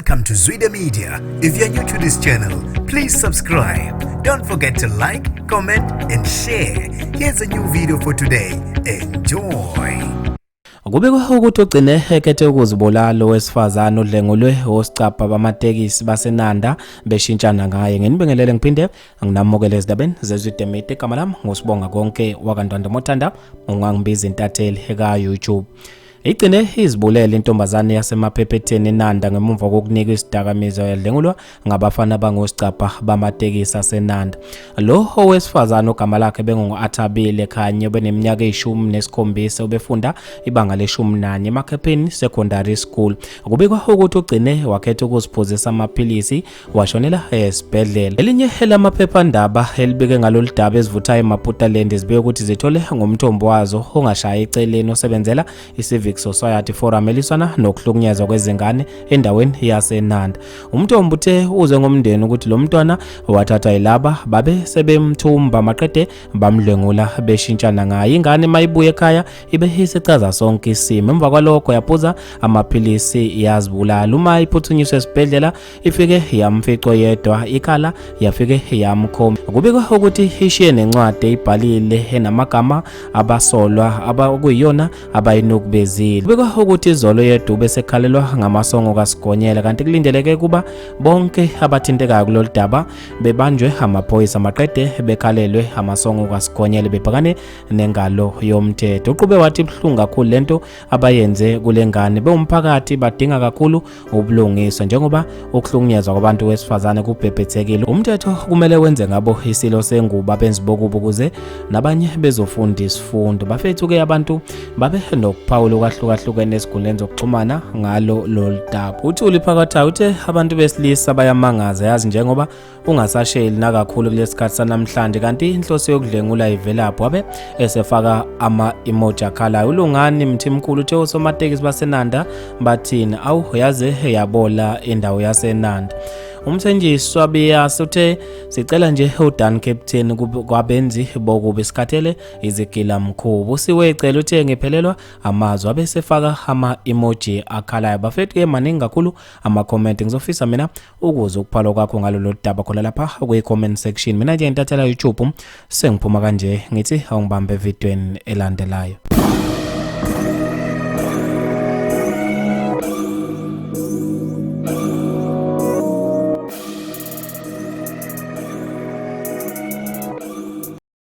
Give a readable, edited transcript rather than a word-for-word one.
Welcome to Zwida Media. If you're new to this channel, please subscribe. Don't forget to like, comment, and share. Here's a new video for today. Enjoy. Kubikwa ukuthi ugcine ekhethe ukuzibulala owesifazane odlengulwe osicabha bamatekisi baseNanda beshintshana ngaye. Nginibingelele ngiphinde nginamukele ezindabeni zeZwide Media. Igama lami nguSibonga Konke wakaNtwanda Mothanda, ungangibiza intatheli ka-YouTube. Igcine izibulele intombazane yaseMaphephetheni eNanda ngemuva kokunikwa isidakamizwa yadlengulwa ngabafana abangosicabha bamatekisi aseNanda. Lo owesifazane ogama lakhe bengungu-Athabile Khanye obeneminyaka eyi-17 ubefunda ibanga leshumi nanye eMakhepheni Secondary School. Kubikwa ukuthi ugcine wakhetha ukuziphuzisa amaphilisi washonela esibhedlela. Elinye lamaphephandaba elibike ngalolu daba ezivuthayo eMaputaland zibike ukuthi zithole ngomthombo wazo ongashayi eceleni osebenzela i-Civic Society Forum eliswana nokuhlukunyezwa kwezingane endaweni yaseNanda. Umthombo uthe uze ngomndeni ukuthi lo mntwana wathathwa yilaba babe sebemthumba maqede bamdlwengula beshintshana ngaye. Ingane mayibuye ekhaya ibe isichaza sonke isimo. Emva kwalokho yaphuza amaphilisi yazibulala. Uma iphuthunyiswa esibhedlela ifike yamfico yedwa ikhala yafike yamkhomba. Kubikwa ukuthi ishiye nencwadi eyibhalile enamagama abasolwa abakuyiyona abayinukubezile. Kubikwa ukuthi izolo yedwa ubesekhalelwa ngamasongo kaSigonyela, kanti kulindeleke ukuba bonke abathintekayo kulolu daba bebanjwe amaphoyisa maqede bekhalelwe amasongo kaSigonyela bebhekane nengalo yomthetho. Uqhube wathi ibuhlungu kakhulu lento abayenze kule ngane, bewumphakathi badinga kakhulu ubulungiswa njengoba ukuhlukunyezwa kwabantu wesifazane kubhebhethekile. Umthetho kumele wenze ngabo isilo sengubo abenzi bokubi ukuze nabanye bezofunda isifundo. Bafethu-ke abantu babe nokuphawula okwahlukahlukene esikhundleni zokuxhumana ngalo lolu daba. Uthuli Phakathayo uthe abantu besilisa bayamangaza yazi njengoba ungasasheli nakakhulu kulesikhathi sanamhlanje, kanti inhloso yokudlengula ivelaphi. Wabe esefaka ama-emoji akhalayo. ULungani Mthimkhulu uthe osomatekisi baseNanda bathini, awu yaze yabola indawo yaseNanda. Umthenjiswa Biyase uthe sicela nje uDan Captain kwabenzi bokubi, sikhathele izigilamkhuba. Usiwe Cele uthe ngiphelelwa amazwi, abe esefaka ama-emoji akhalayo. Bafethu-ke maningi kakhulu ama-comment, ngizofisa mina ukuze ukuphalwa kwakho ngalolu daba khona lapha kwi-comment section. Mina nje intathela YouTube sengiphuma kanje, ngithi awungibambe evidweni elandelayo.